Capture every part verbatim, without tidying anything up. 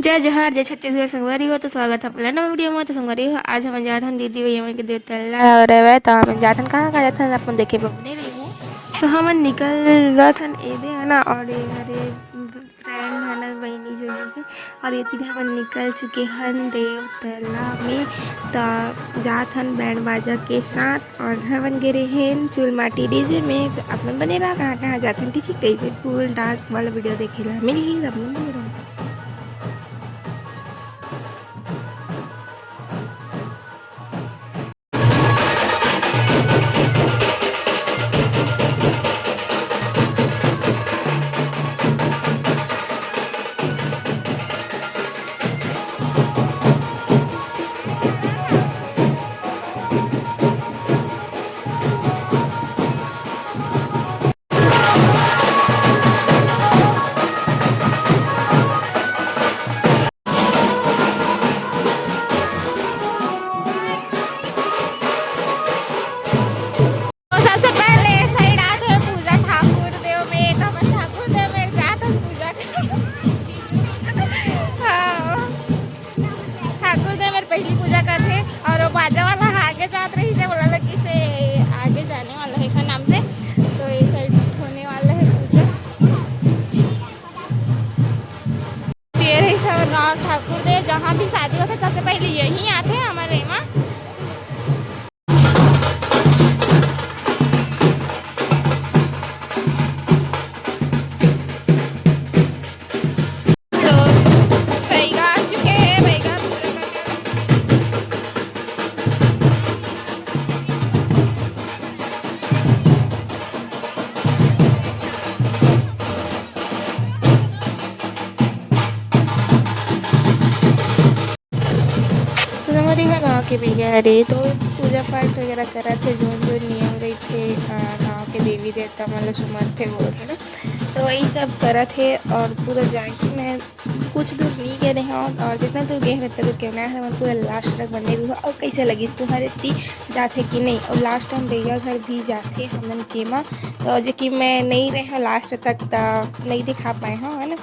जय जोहार, जय छत्तीसगढ़ संगवारी हो। तो स्वागत है आप ला नवा वीडियो में। तो संगवारी हो, आज हमन जात हन दीदी भैया मन के देवतल्ला और रहे, तो हमन जात हन कहाँ, कहाँ जात हन, आप मन देखे बर बने रहिहू। तो हमन निकल जात हन एदे है ना, और ये हरे फ्रेंड है ना, बहिनी जो भी है, और ये तीन हमन निकल चुके हन देवतल्ला में। तो जात हन बैंड बाजा के साथ और हमन गे रहे हन चूल माटी डीजे में। तो आप मन बने रहा, कहाँ, कहाँ जात हन, ठीक है, कैसे फुल डांस वाला वीडियो देखे ला मिलही, आप मन बने रहा। तो सबसे पहले side आत हे पूजा ठाकुर देव में, तो हमन ठाकुर देव में जात हन पूजा करे। हाँ, ठाकुर देव में पहली पूजा करथे और वो बाजा वाला आगे जात रहिसे, बोला लगिसे आगे जाने वाला है का नाम से, तो ये side होने वाला है पूजा। ये रहिसे हमर गाँव ठाकुर देव, जहाँ भी शादी होथे सबसे पहले यहीं आथे हमर एमा। बैगा आ चुके हैं, बैगा पूरा तो संगवारी हो, गाँव के भैया हरे तो पूजा पाठ वगैरह करत हे, जोन जोन नियम रहिथे, अ, गाँव के देवी देवता मन ल सुमरथे बोलथे ना, तो वही सब करत हे। और पूरा जाही मैं कुछ दूर नहीं गए रहे हव, और जितना दूर गए हव, उतना दूर के ना हमन पूरा लास्ट तक बने रहिहू। और कैसे लगिस तुम्हारे ती जाथे कि नहीं? और लास्ट टाइम भैया घर भी जाथे हमन के मा, तो जे कि मैं नहीं रहे हव लास्ट तक, त नहीं दिखा पाए हव, है ना।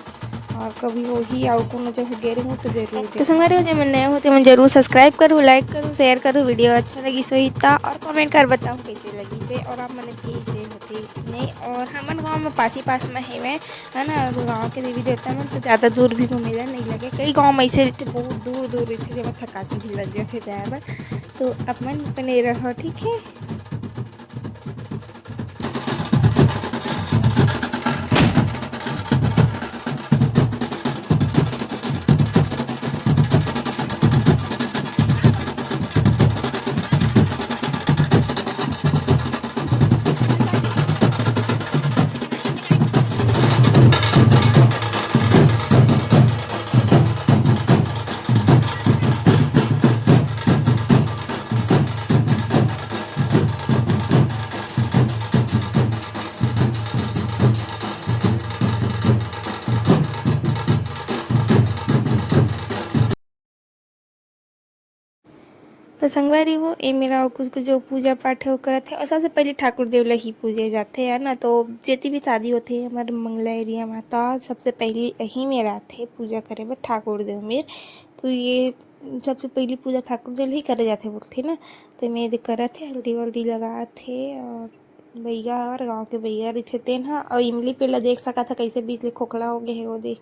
और कभी होही अउ कोनो जगह गे रहूँ तो जरूर तो देखहूँ। संगवारी हो, जे मन नए हो, ते मन जरूर subscribe करू, like करू, share करू, वीडियो अच्छा लगिस होही त, और comment कर बताहू कैसे लगिस हे, और आप मन के जे होथे कि नहीं। और हमन गाँव में पासी पास में हेवे, है ना, गाँव के देवी देवता मन तो ज़्यादा दूर भी घूमे ला नहीं लगे। कई गाँव में ऐसे रहिथे, बहुत दूर दूर रहिथे, जेमा थकासी भी लग जाथे जाए बर। तो आप मन बने रहो, ठीक है। तो संगवारी हो, ए मेरा कुछ कुछ जो पूजा पाठ हे, वो करत हे। और सबसे पहले ठाकुर देव ला ही पूजे जाथे, है ना। तो जेती भी शादी होथे हमर मंगला एरिया में, तो सबसे पहले यही मेरा आथे पूजा करे बर ठाकुर देव मेर। तो ये सबसे पहली पूजा ठाकुर देव ही करे जाथे बोलथे ना। तो मैं दे करत हे, हल्दी वल्दी लगात हे और बइगा हर गाँव के बइगा रहिथे तेन ह। अउ इमली पेड़ ल देख सकत ह, कइसे बीच ले खोखला हो गे हे, ओ दे,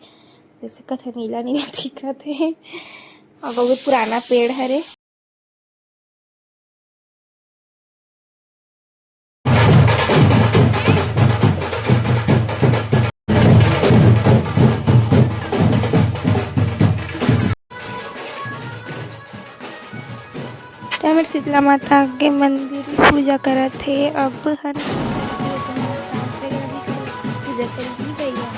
देख सकत ह, नीला नीला दिखत हे। अउ बहुत पुराना पेड़ हरे। त हमर शीतला माता के मंदिर पूजा करत हे। अब हर पूजा करही भैया।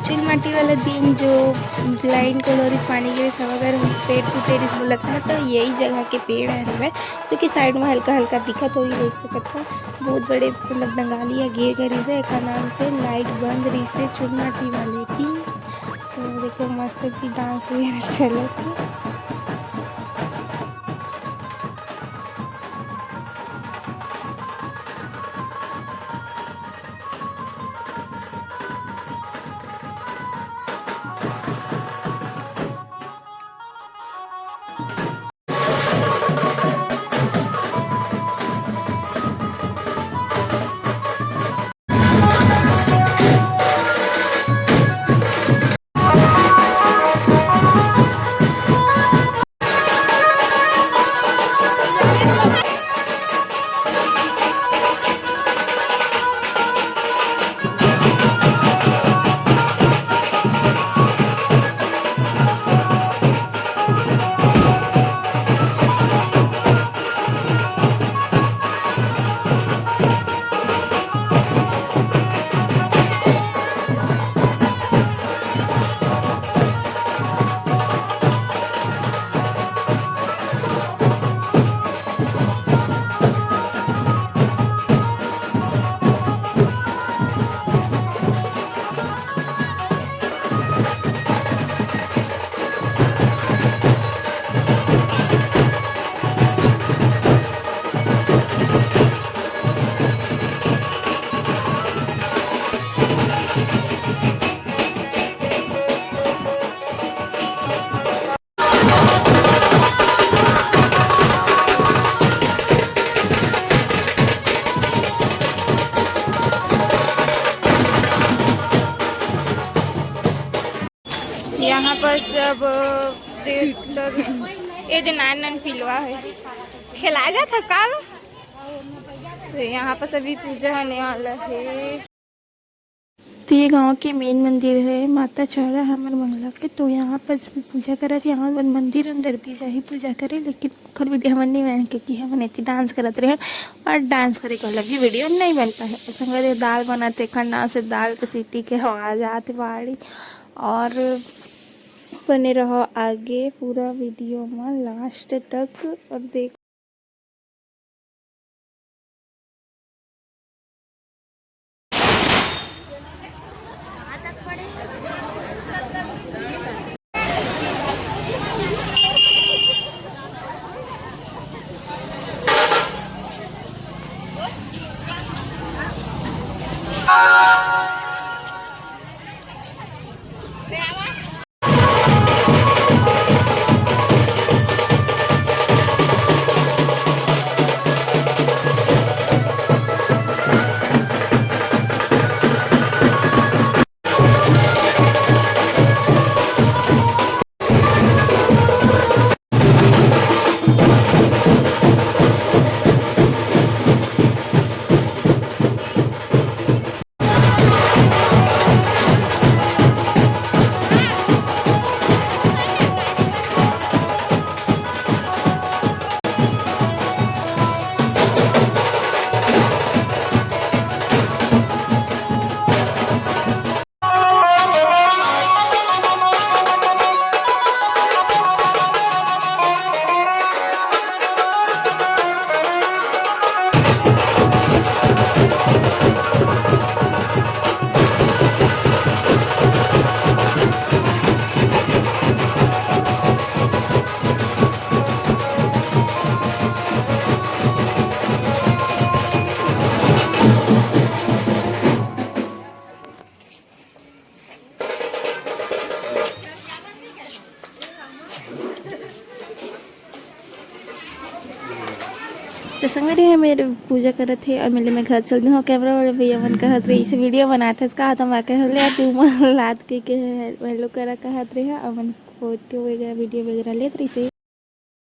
चुनमाटी वाला दिन जो लाइन कोलोरिस पानी गिरिस हवा कर पेड़ टूटे रिस बोलत रहा, तो यही जगह के पेड़ हरे, जो कि साइड में हल्का हल्का दिखत होही, देख सकत हो। बहुत बड़े मतलब बंगाली ह गिर गे रिहिसे, एखर नाम से लाइट बंद रिहिसे चुनमाटी वाले दिन। तो देखो मस्त थी डांस वगैरह चलत हे। यहाँ पर सब देख, ये जो नान नान पिलवा है, खेला जात हस का? तो यहाँ पर सभी पूजा होने वाला है। तो ये गांव के मेन मंदिर है माता चौरा हमर मंगला के। तो यहाँ पर सभी पूजा करत हे, यहाँ पर मंदिर अंदर भी जाही पूजा करे, लेकिन ओकर वीडियो हमन नहीं बनाए क्योंकि हमन एती डांस करत रहे और डांस करे के लगी वीडियो नहीं बन पाए। संगवारी दाल बनाते खन्ना से दाल के सीटी के आवाज आते बाड़ी। और बने रहो आगे पूरा वीडियो में लास्ट तक और देख। तो संगवारी, हमर पूजा करत हे और मेले में घर चल दे हो। कैमरा वाले भैया मन कहत रहे, "इसे वीडियो बनात हस का?" तो मैं कहे, "ले तू मन लात के, के हेलो करा," कहत रहे और मन फोटो वगैरह वीडियो वगैरह लेत रहिसे।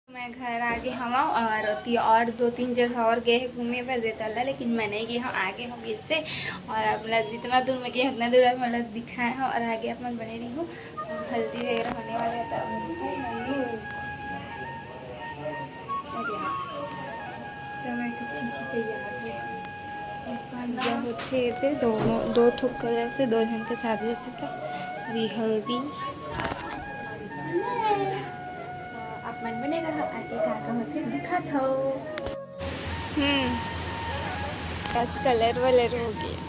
मैं घर आ गे हवं और ओती और दो तीन जगह और गे हे घूमे बर देतला, लेकिन मैं नहीं गे हवं, आ गे हवं इससे। और अब मतलब जितना दूर मैं गे उतना दूर अब मतलब दिखाए हवं और आगे आप मन बने रही हूँ। हल्दी वगैरह होने वाला है तो तो मैं अच्छी सी तैयार हूँ। पूजा होथे एदे दोनों, दो ठो कलर से दो झन के शादी होथे। हल्दी। आप मन बने रहो, आगे का का होथे दिखात हव। हम्म, आज कलर वलर हो गया।